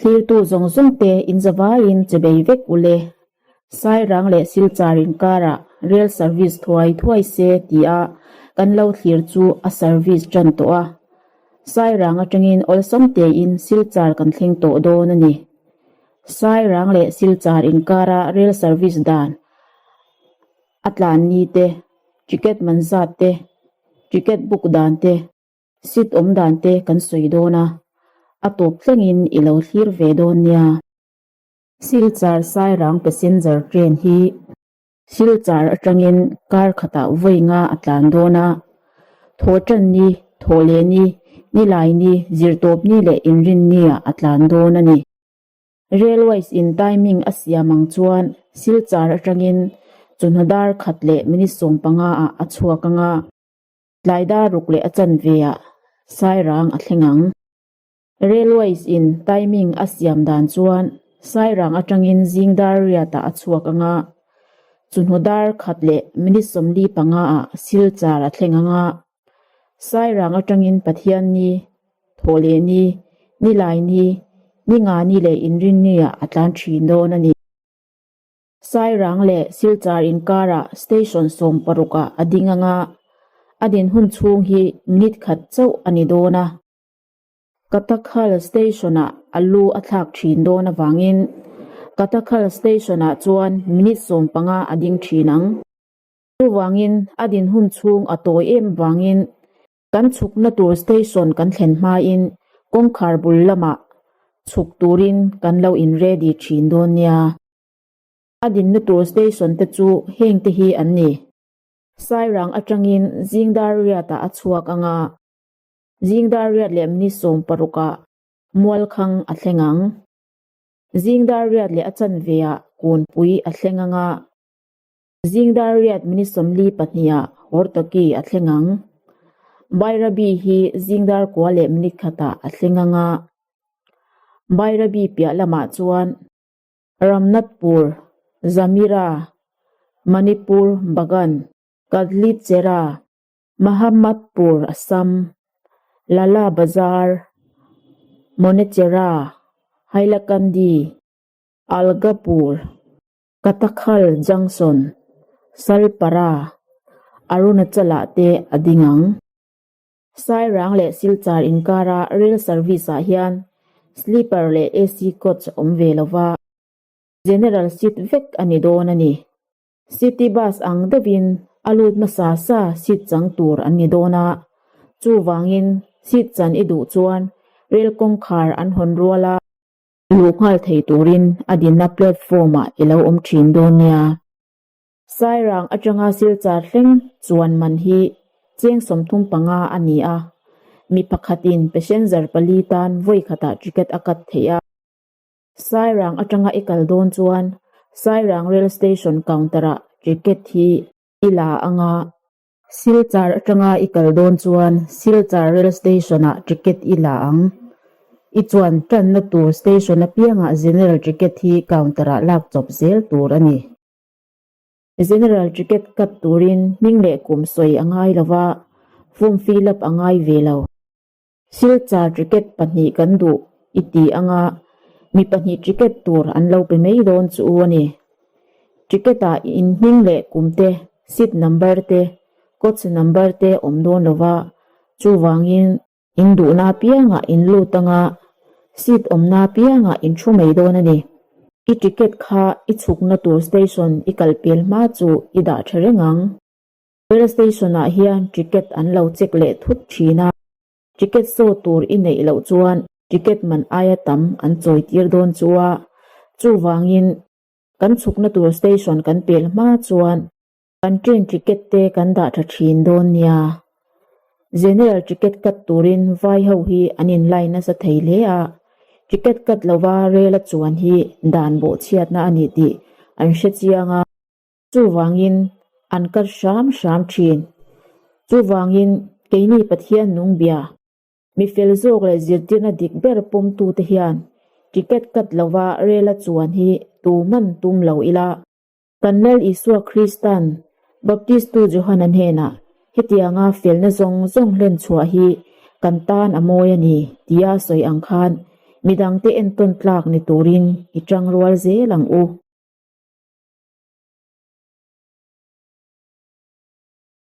Thlirtu zawng zawng te in zavaiin che bei vek u le. Sairang leh Silchar inkarah rail service thuai thuai se tia kan lo thlir chu a service tan tawh a. Sairang atangin awlsam tein Silchar kan thleng tawh dawn a ni. Sairang leh Silchar inkara rail service dan a tlan ni te, ticket man zat te, ticket book dan te, Seat awm dan te kan sawi dawn a, a tawp thlengin i lo thlir ve dawn nia. Silchar Sairang passenger train hi Silchar atangin kar khatah vawi nga a tlan dawn a, Thawhtan ni, Thawhleh ni, Nilai ni, Zirtawp ni leh Inrin ni-ah a tlan dawn a ni. Railways in timing a siam ang chuan Silchar atangin chawhnu dar khat leh minute 15 ah a chhuak anga, Tlai dar ruk leh a chanve ah Sairang a thleng ang. Railways in timing a siam dan chuan Sairang atangin zing dar riat ah a chhuak ang a, chawhnu dar khat leh minute 45 ah Silchar a thleng ang a, Sairang atangin Pathianni, Thawhlehni, Nilaini, Ningani leh Inrinni ah a tlan thin dawn a ni. Sairang leh Silchar inkarah station 16 ah a ding anga a din hun chhung hi minute khat chauh a ni dawn a. Katakhal station ah a lu a thlak thin dawn avangin Katakhal station ah chuan minute 15 a ding thin ang. Chuvangin a din hun chhung a tawi em vangin kan chhukna tur station kan thlen hmain kawngkhar bul lamah chhuk turin kan lo in ready thin dawn nia. A dinna tur station te chu heng te hi an ni. Sairang atangin zingdar riatah a chhuak ang a, zingdar riat leh minute 16 ah Mualkhang a thleng ang. Zingdar riat leh a chanve ah Kunpui a thleng ang a, zingdar riat minute 42 ah Hortoki a thleng ang. Bairabi hi zingdar kua leh minute khatah a thleng ang a, Bairabi piah lamah chuan Ramnathpur, Zamira, Manipur, Bagan, Kadlichera, Mahamadpur, Assam, Lala Bazar, Monechera, Hailakandi, Algapur, Katakhal Junction, Salpara, Arunachal-ah te a ding ang. Sairang leh Silchar inkara rail service ah hian sleeper leh AC coach a awm ve lova, general seat vek a ni dawn a ni. City bus ang deuhin a lut hmasa sa seat chang tur an ni dawn a, chuvangin seat chan i duh chuan rail kawngkhar an hawn rual a, luh nghal thei turin a dinna platform ah i lo awm thin dawn nia. Sairang atanga Silchar thleng chuan man hi cheng 35 a ni a, mi pakhatin passenger pali tan vawi khatah ticket a cut theih a. Sairang atanga i kal dawn chuan Sairang Rail Station counter-ah ticket hi i la ang a. Silchar atanga i kal dawn chuan Silchar Rail Station-ah ticket i la ang. I chuan tanna tur station apiangah general ticket hi counter-ah lak chawp zel tur a ni. General ticket cut turin hming leh kum sawi a ngai lo va, form fill up a ngai ve lo. Silchar ticket pahnih kan duh i ti anga mi pahnih ticket tur an lo pe mai dawn chu a ni. Ticket ah in hming leh kum te, seat number te, coach number te awm dawn lo va, chuvangin In duhna apiangah in lut anga seat awmna apiangah in thu mai dawn a ni. I ticket kha i chhukna tur station i kal pel hma chu i dah tha reng ang. Rail station ah hian ticket an lo check leh thut thin a, ticket saw tur i neih loh chuan ticket man aia tam an chawi tir dawn chu a, chuvangin kan chhukna tur station kan pel hma chuan Kan train ticket te kan dah tha thin dawn nia. General ticket cut turin vai ho hi an in line nasa thei hle a, ticket cut lova rel a chuan hi dan bawhchhiatna a ni tih an hre chiang a, chuvangin an cut hram hram thin. Chuvangin keini Pathian nung bia, mi fel zawk leh zirtirna dik ber pawmtute hian ticket cut lova rel a chuan hi tuman tum lo ila. Kan Lal Isua Krista'n Baptistu Johana hnenah hetianga felna zawng zawng hlen chhuah hi kan tan a mawi a ni tia sawi ang khan. Midangte entawn tlak ni turin i tangrual zel ang u.